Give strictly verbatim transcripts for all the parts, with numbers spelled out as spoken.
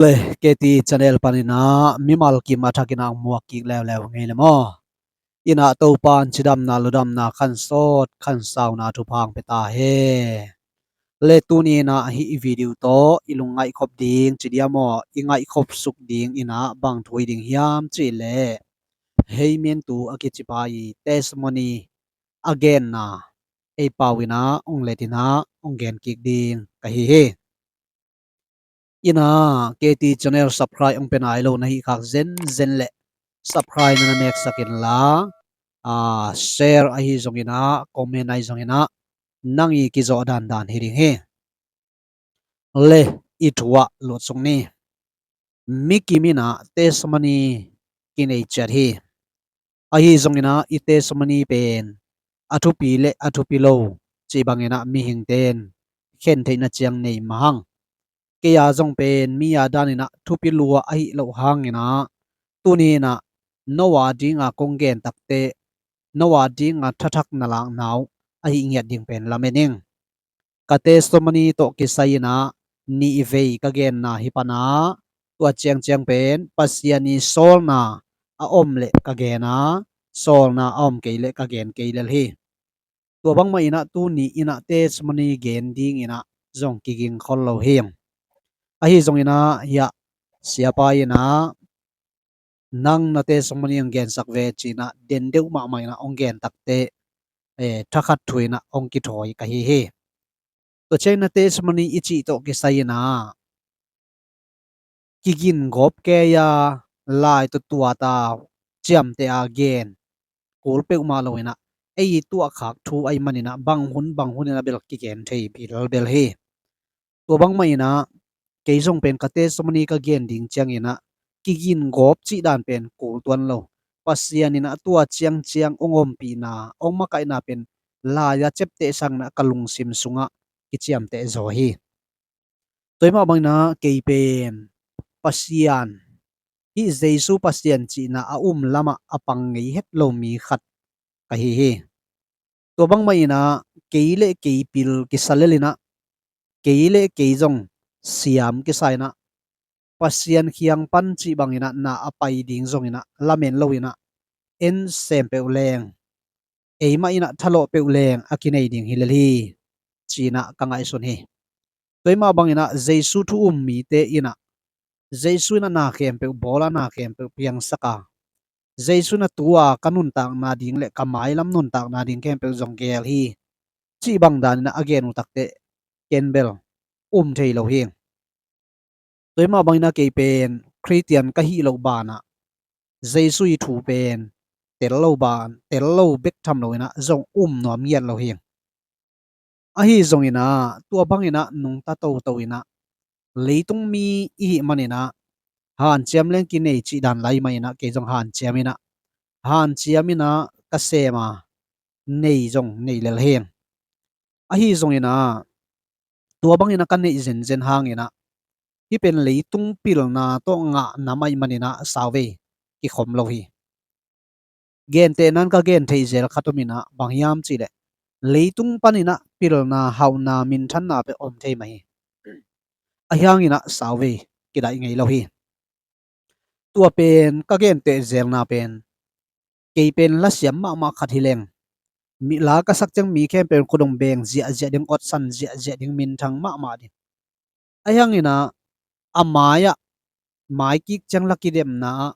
Le K T channel panin ah mimal kim a thakin ah hong muak kik leuleu ngei le maw. Inah Topa'n cidamna, ludamna, khansawt khansauna thupha hong pia ta hen. Le tuni inah hih i video tawh i lungngaihkhop ding ci diam aw, i ngaihkhop suk ding inah bang thu i ding hiam cih leh, Heman tu a kicipa i testimony a genna ei pau inah hong let inah hong gen kik ding ka hi hi. Inah K T channel subscribe hong pia nai lo na hih khak zenzen le subscribe na na meksak inla, ah, share ahi zong inah, comment ahi zong inah, nang i kizawh dandan hi ding hi. Le i thu ah lutsuk ni. Mi kim inah testimony kinei ciat hi. Ahi zong inah i testimony pen a thupi le a thupi lo cih bang inah mihingte'n khen theihna ciang nei mah hang. Kei a zong pen mi a dan inah thupi lua ahih loh hang inah, tuni inah no a ding a kong gen takteh, no a ding a thathak na lakna uh ahi ngiat ding pen lamen ing. Ka testimony tawh kisai inah nih vei ka genna hi pan a, tua ciangciang pen Pasian i sawlna a om leh ka gen a, sawlna a om kei leh ka gen kei lel hi. Tua bangmah inah tuni inah testimony gen ding inah zong kiging khol lo hi. Ahi zong inah hiah siapa inah nang na testimony hong gensak ve ci inah den deuh mahmah inah hong gen takteh, eh, thakhat thu inah hong kithawi ka hi hi. Tua ciang na testimony i cih tawh kisai inah kigin gawp kei a, lai tuatuat a, ciamteh a gen kul peuhmah lo inah, ei i tuahkhak thu ahih man inah bang hun bang hun inah bel kigen thei bilbel hi. Tua bangmah inah kei zong pen ka testimony ka gen ding ciang inah kigin gawp cih dan pen kul tuan lo. Pasian inah tua ciangciang hong ompihna, hong makaihna pen lai a ciapteh sang inah ka lungsim sungah kiciamteh zaw hi. Tua hi mah bang inah kei pen Pasian, hih Jesu Pasian cihna a um lamah a pang ngei het lo mi khat ka hi hi. Tua bangmah inah kei le kei pil kisa lel inah, kei le kei zong siam kisa inah, Pasian kiang pan cih bang inah na a pai ding zong inah lamen lo inah, en sem peuh leng, eimah inah thalawh peuh leng a kinei ding hi lel hi ci inah ka ngaihsun hi. Tua hi mah bang inah Jesu thu um mite inah, Jesu inah na khempeuh bawl a, na khempeuh piangsak a, Jesu inah tu a ka nuntakna ding le ka mailam nuntakna ding khempeuh zong geel hi cih bang dan inah a gen uh takteh ken bel um thei lo hi. Tua hi mah bang inah kei pen Khristian ka hih loh banah Jesu i thu pen tel lo ban, tel lo bek tham lo inah zong um nuam ngiat lo hi. Ahi zong inah tua bang inah nungta toto inah, leitung mi i hih man inah hanciam leng kinei cih dan lai mah inah kei zong hanciam inah, hanciam inah ka sem a, nei zong nei lel hi. Ahi zong inah tua bang inah ka neih zenzen hang inah hih pen leitung pilna tawh ngah nam ahih man inah sauvei kikhom lo hi. Gentehna in ka gen theih zel khat om inah bang hiam cih leh, leitung pan inah pilna, hauhna, minthanna pen om thei mah hi. Ahi hang inah sauvei kidaih ngei lo hi. Tua pen ka genteh zelna pen, kei pen lasiam mahmah khat hi leng, mi la ka sak ciang mi khempeuh in khut hong beng ziahziah ding, otsan ziahziah ding, minthang mahmah ding. Ahi hang inah a mai-ah, mai kik ciang la kidemna ah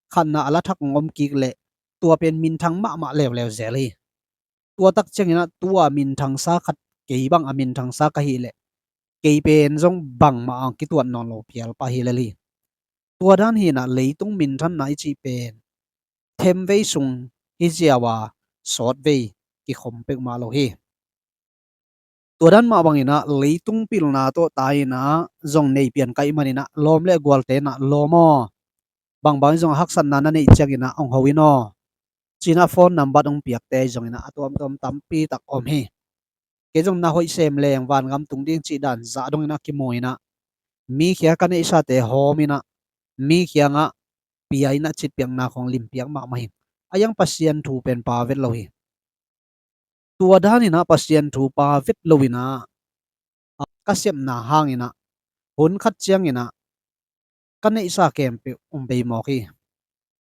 khatna a la thak hong om kik leh tua pen minthang mahmah leuleu zel hi. Tua tak ciang inah tua minthangsa khat, kei bang a minthangsa ka hih leh kei pen zong bangmah a kituat nawn lo phial pah hi lel hi. Tua dan hi inah leitung minthanna i cih pen themvei sung hi ziau a, sawtvei kikhom peuhmah lo hi. Tua dan mah bang inah leitung pilna tawh tai inah zong nei pian ka hih man inah lawm le gualte inah lawm aw, bangbang zong a haksatna na neih ciang inah hong ho in aw ci inah phone number hong piakte zong inah a tuamtuam tampi tak om hi. Kei zong na hoih sem leng vangam tung ding cih dan zah dong inah kimu inah, mi kiang ka neihsate hawm inah, mi kiangah pia inah citpiakna khong limpiak mahmah hi. Ahi hang Pasian thu pen pha vet lo hi. Tua dan inah Pasian thu pha vet lo inah, ka sepna hang inah hun khat ciang inah ka neihsa khempeuh hong bei mawk hi.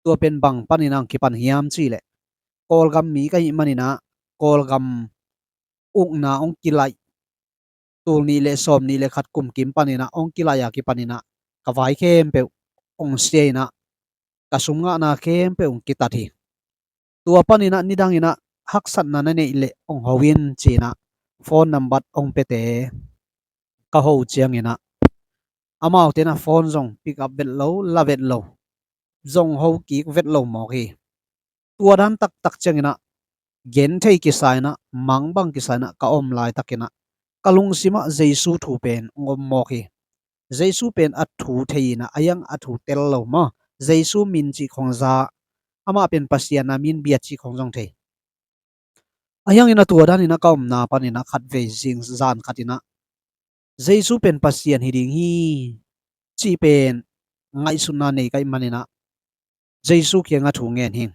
Tua pen bang panin ah hong kipan hiam cih leh, Kawlgam mi ka hih manin ah, Kawlgam ukna hong kilaih, tul nih le sawm nih le khat kum kim panin ah hong kilaih a kipanin ah ka vai khempeuh hong sia in ah, ka sum ngahna khempeuh hong kitat hi. Tua panin ah nidangin ah haksatna na neih leh hong ho in ci-in ah phone number hong piate ka ho ciangin ah, amaute in ah phone zong pick up vet lo, la vet lo, zong ho kik vet lo mawk hi. Tua dan taktak ciangin ah genthei kisa in ah, mangbang kisa in ah ka om laitakin ah ka lungsim ah Jesu thu pen hong om mawk hi. Jesu pen a thu thei in ah, a hiang a thu tel lo maw, Jesu min cih khawng za, amah pen Pasian a min bia cih khawng zong thei. A hiangin ah tua danin ah ka omna panin ah khatvei zing zan khatin ah Jesu pen Pasian hi ding hi cih pen ngaihsutna nei ka hih manin ah Jesu kiangah thu ngen hi.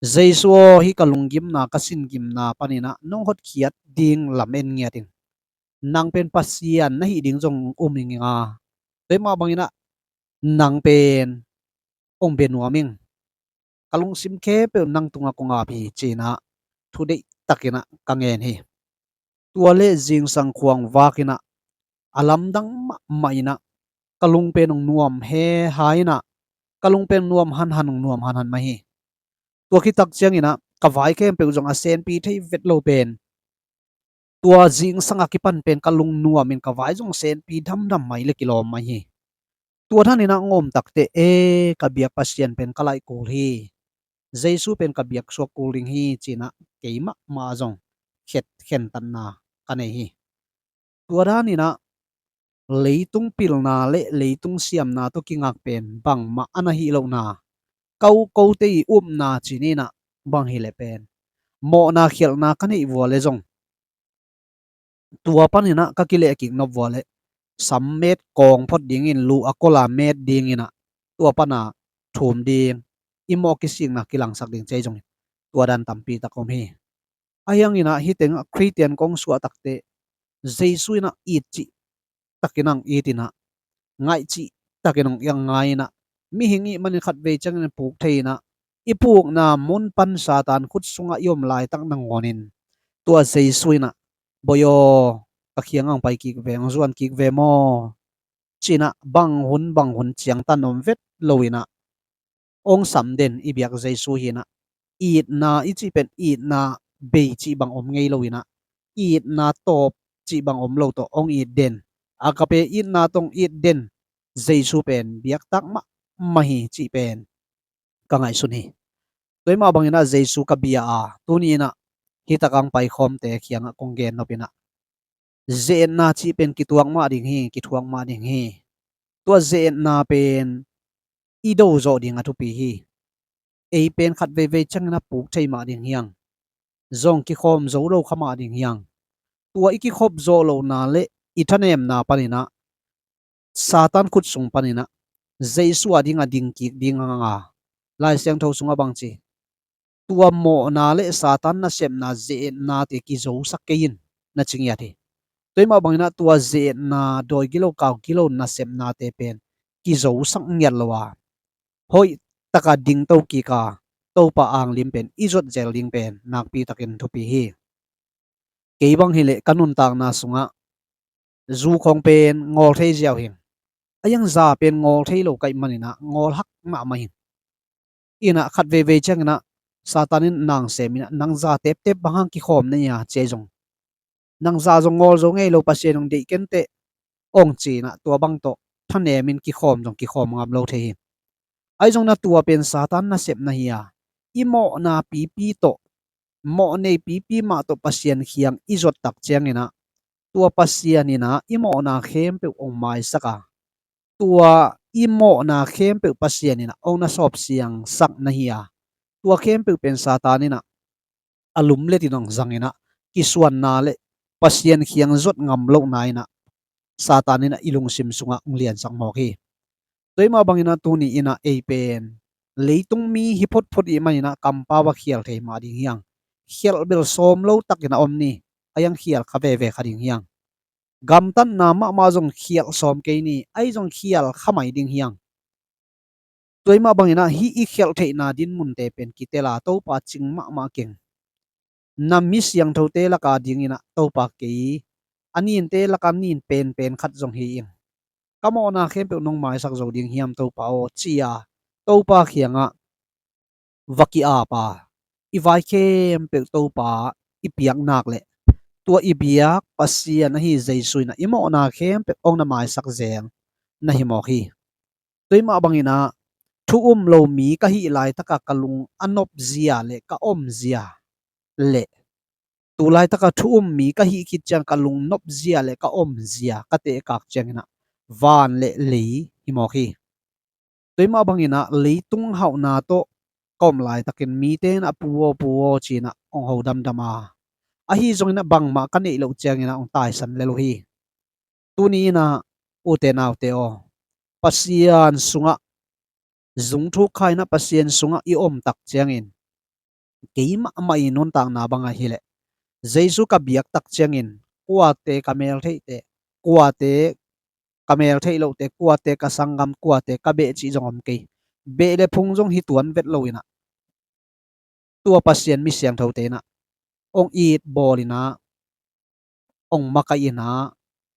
Jesu aw, hih ka lunggimna, ka singimna panin ah nong hotkhiat ding lamen ngiat ing. Nang pen Pasian na hih ding zong um ing a, tua mah bangin ah nang pen hong bia nuam ing. Ka lungsim khempeuh nang tungah kong ap hi ci-in ah thu deihtakin ah ka ngen hi. Tua leh zingsang khuang vakin ah a lamdang mahmah in ah ka lung pen hong nuam heha in ah, ka lung pen nuam hanhan, hong nuam hanhan mah hi. Tua khit tak ciangin ah ka vai khempeuh zong a senpi thei vet lo pen, tua zingsang a kipan pen ka lung nuamin ka vai zong senpi damdam mai le kilawm mai hi. Tua danin ah hong om takteh, e, ka biak Pasian pen ka laih kul hi. Jesu pen ka biak suak kul ding hi ci-in ah kei mahmah zong khet khentatna ka nei hi. Tua danin ah leitung pilna le leitung siamna tawh kingak pen bangmah a na hih lohna, ko kote i upna ci-in ah, bang hileh pen mawhna khialhna ka neih vua le zong, tua panin ah ka kilehkik nop vua leh sam met kawng phot dingin, lu a kol a met dingin ah, tua pan a thum ding, i mawh kisikna kilangsak ding ci-a zongin tua dan tampi tak om hi. A hiangin ah hih tengah Khristian kong suah takteh Jesu in ah it cih takin ah hong it in ah, ngaih cih takin ah hong ngai in ah, mihing i hih manin khatvei ciangin puk thei in ah, i pukna mun pan Satan khut sungah i om laitak nangawnin tua Jesu in ah, "Bawi aw, ka kiangah hong pai kik ve, hong zuan kik ve maw?" ci-in ah bang hun bang hun ciangtan om vet lo in ah, hong sam den i biak Jesu hi in ah, itna i cih pen itna bei cih bang om ngei lo in ah, itna tawp cih bang om lo tawh hong it den, agape itna tawh hong it den Jesu pen biaktak mahmah hi cih pen ka ngaihsun hi. Tua mah bangin ah Jesu ka bia a, tuni in ah hih tak a hong paikhawmte kiangah kong gen nop in ah, ze-etna cih pen kituak mah ding hi, kithuak mah ding hi. Tua ze-etna pen i do zawh ding a thupi hi. Ei pen khat veivei ciangin a puk thei mah ding hi hang. Zong kikhawm zo lo kha mah ding hi hang. Tua i kikhop zawh lohna le i thanemna panin ah, Satan khut sung panin ah Jesu a ding a ding kik ding hang a, Lai Siangtho sungah bang ci, tua mawhna le Satan nasepna ze-etnate kizosak kei in, na ci ngiat hi. Tua mah bangin ah tua ze-etna, dawi gilo kau gilo nasepnate pen kizosak ngiat lo a, hoih taka dingto kik a, Topa anglim pen i zuat zel ding pen nakpi takin thupi hi. Kei bang hileh ka nuntakna sungah zu khawng pen ngawl thei ziau hi. A hiang za pen ngawl thei lo ka hih manin ah ngawl hak mahmah hi. In ah khat veivei ciangin ah Satan in nang sem in ah, "Nang za teptep bang hang kikhawm na hia?" ci-a zong, "Nang za zong ngawl zo ngei lo, Pasian hong deih kei inteh," hong ci in ah tua bang tawh thanemin kikhawm zong kikhawm ngam lo thei hi. Ahi zongin ah tua pen Satan nasepna hi a, i mawhna pipi tawh, mawh nei pipi mah tawh Pasian kiang i zuat tak ciangin ah, tua Pasian in ah i mawhna khempeuh hong maisak a, tua i mawhna khempeuh Pasian in ah hong na sawp siangsak na hi a, tua khempeuh pen Satan in ah a lumlet in hong zang in ah, kisuanna le Pasian kiang zuat ngam lohna in ah Satan in ah i lungsim sungah hong liansak mawk hi. Tua mah bangin ah tuni in ah ei pen leitung mi hi photphot i hih manin ah kampau ah khial thei mah ding hi hang. Khial bel sawm lo takin a om ni, a hiang khial kha veve kha ding hi hang. Gamtatna mahmah zong khialh sawm kei ni, ahi zong khialh khamai ding hiang. Tua mah bangin ah hih i khialh theihna dinmunte pen kitel a, Topa cing mahmah keng. Na mi siangthote laka dingin ah Topa kei, a ninte laka nin penpen khat zong hi ing. Ka mawhna khempeuh nong maisak zo ding hiam Topa aw, ci-a Topa kiangah va ki-ap a, i vai khempeuh Topa i piak nak leh tua i biak Pasian ahi Jesu in ah i mawhna khempeuh hong na maisak zel na hi mawk hi. Tua mah bangin ah thu um lo mi ka hih laitaka ka lung a nop zia le ka om zia le tu laitaka thu um mi ka hih khit ciang ka lung nop zia le ka om zia ka tehkak ciangin ah van le lei hi mawk hi. Tua mah bangin ah leitung hauhna tawh ka om laitakin mite in ah pu aw, pu aw ci-in ah hong ho damdam a, ahi zongin ah bangmah ka neih loh ciangin ah hong taisan lel uh hi. Tuni in ah ute naute aw, Pasian sungah zungthuk kha in ah Pasian sungah i om tak ciangin keimah mah i nuntakna bangah hileh Jesu ka biak tak ciangin kuate ka mel theihte, kuate ka mel theih lohte, kuate ka sanggam, kuate ka beh cih zong om kei. Beh le phung zong hi tuan vet lo in ah tua Pasian mi siangthote in ah hong it bawl in ah, hong makaih in ah,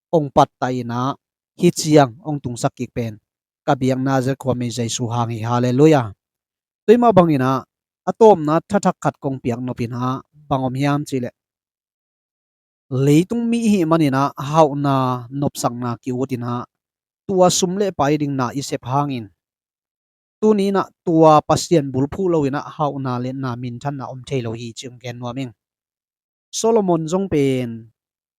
hong pattah in ah, hih ciang hong tungsak kik pen ka biak Nazareth khuami Jesu hang hi. Halleluiah. Tua mah bangin ah a tawpna thathak khat kong piak nop in ah bang om hiam cihleh, leitung mi i hih manin ah hauhna nopsakna ki-ut in ah tua sum le pai ding na i sep hangin tuni in ah tua Pasian bulphuh lo in ah hauhna le na minthanna om thei lo hi cih hong gen nuam ing. Solomon zong pen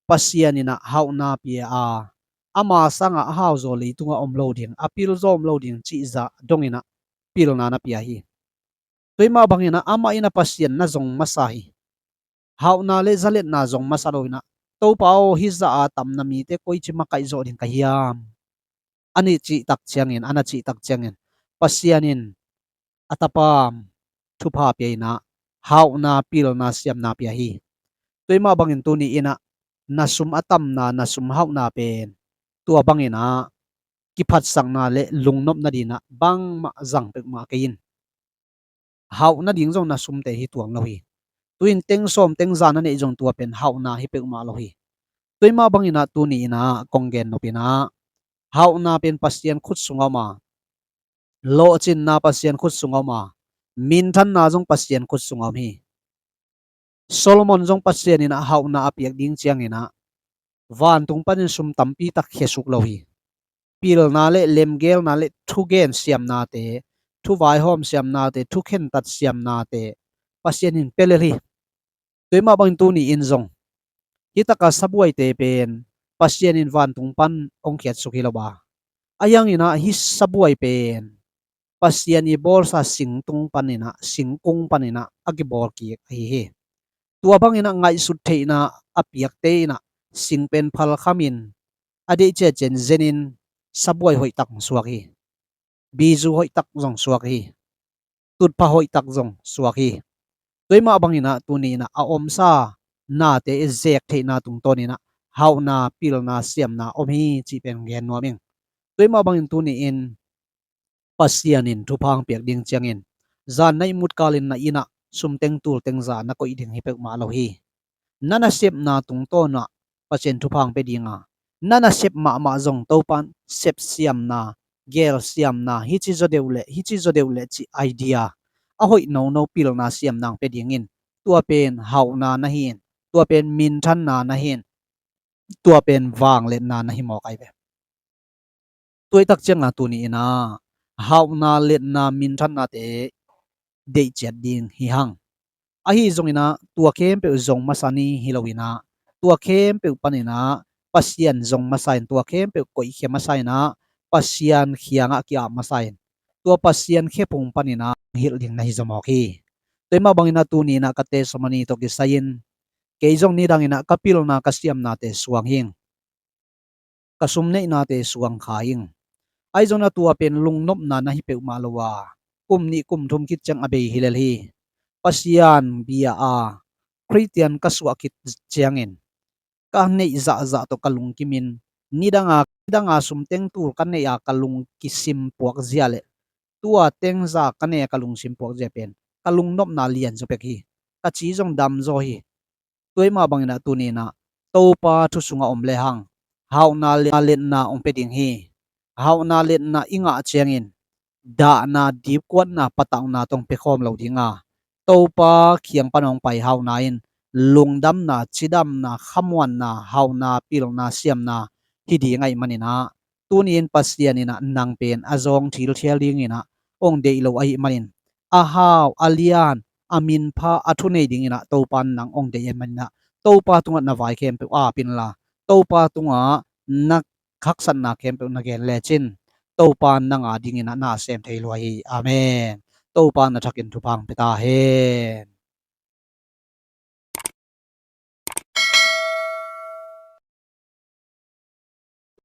Pasian in ah hauhna pia a, ama sangah a hauzaw leitungah om lo ding, a pilzaw om lo ding cih zah dongin ah pilna na pia hi. Tua mah bangin ah amah in ah Pasian na zong masa hi. Hauhna le zaletna zong masa lo in ah, Topa aw, hih zah a tam na mite koici makaih zawh ding ka hiam? A na cih tak ciangin, a na cih tak ciangin Pasian in a tapa thupha pia in ah hauhna, pilna, siamna pia hi. Tua mah bangin tuni in ah na sum a tamna, na sum hauhna pen tua bangin ah kiphatsakna le lungnopna dingin ah bangmah zang peuhmah kei in. Hauh nading zong na sumte hi tuan lo hi. Tu-in teng sawm teng za na neih zong tua pen hauhna hi peuhmah lo hi. Tua mah bangin ah tuni in ah kong gen nop in ah hauhna pen Pasian khut sungah om a, lawhcinna Pasian khut sungah om a, minthanna zong Pasian khut sungah om hi. Solomon zong Pasian in ah hauhna a piak ding ciangin ah vantung panin sum tampi tak khiasuk lo hi. Pilna le lemgelna le thugen siamnate, thuvaihawm siamnate, thukhentat siamnate Pasian in pia lel hi. Tua mah bangin tuni in zong hih taka sabuaite pen Pasian in vantung pan hong khiatsuk hi lo a, a hiangin ah hih sabuai pen Pasian i bawlsa singtung panin ah, singkung panin ah a kibawl kik ahi hi. Tua bangin ah ngaihsut theihna a piakte in ah sing pen phalkhamin a deih ciacian zenin sabuai hoihtak suak hi. Bizu hoihtak zong suak hi. Tutpha hoihtak zong suak hi. Tua mah bangin ah tuni in ah a omsa nate i zek theihna tungtawn in ah hauhna, pilna, siamna om hi cih pen gen nuam ing. Tua mah bangin tuni in Pasian in thupha hong piak ding ciangin zan na ihmut kalin na inn ah sum teng tul teng za na koih ding hi peuhmah lo hi. Na nasepna tungtawn ah Pasian thupha hong pia ding a, na nasep mahmah zong Topa in sep siamna, gel siamna, hici zaw deuh leh, hici zaw deuh leh cih idea a hoih nono pilna siamna hong pia dingin tua pen hauhna na hi in, tua pen minthanna na hi in, tua pen vangliatna na hi mawk ahi ve. Tua i tak ciangin ah tuni in ah hauhna, liatna, minthannate deih ciat ding hi hang. Ahi zongin ah tua khempeuh zong masa ni hi lo in ah, tua khempeuh panin ah Pasian zong masa in, tua khempeuh koihkhia masa in ah Pasian kiangah ki-ap masa in, tua Pasian khephung panin ah hilh ding na hi zaw mawk hi. Tua mah bangin ah tuni in ah ka testimony tawh kisai-in kei zong nidangin ah ka pilna, ka siamnate suang hi ing. Ka sumneihnate suang kha ing. Ahi zongin ah tua pen lungnopna na hi peuhmah lo a, kum nih kum thum khit ciang a bei hi lel hi. Pasian bia a Khristian ka suah khit ciangin ka neih zahzah tawh ka lungkimin, nidanga, nidanga sum teng tul ka neih a ka lungkisim puak zia le tua teng zah ka neih a ka lungsim puak zia pen ka lungnopna lian zaw pek hi. Ka ci zong dam zaw hi. Tua mah bangin ah tuni-in ah Topa thu sungah om lehang hauhna le letna hong pia ding hi. Hauhna letna i ngah ciangin dahna, dipkuatna, patauhna tawh hong pia khawm lo ding a, Topa kiang pan hong pai hauhna in lungdamna, cidamna, khamuanna, hauhna, pilna, siamna hi ding ahih manin ah, tuni-in Pasian in ah nang pen a zawng thilthial dingin ah hong deih lo ahih manin, a hau, a lian, a minpha, a thunei dingin ah Topa in nang hong deih ahih manin ah, Topa tungah na vai khempeuh ap inla, Topa tungah na haksatna khempeuh na gen lecin, Topa in nang a dingin ah na sem thei lua hi. Amen. Topa in a thakin thupha hong pia ta hen.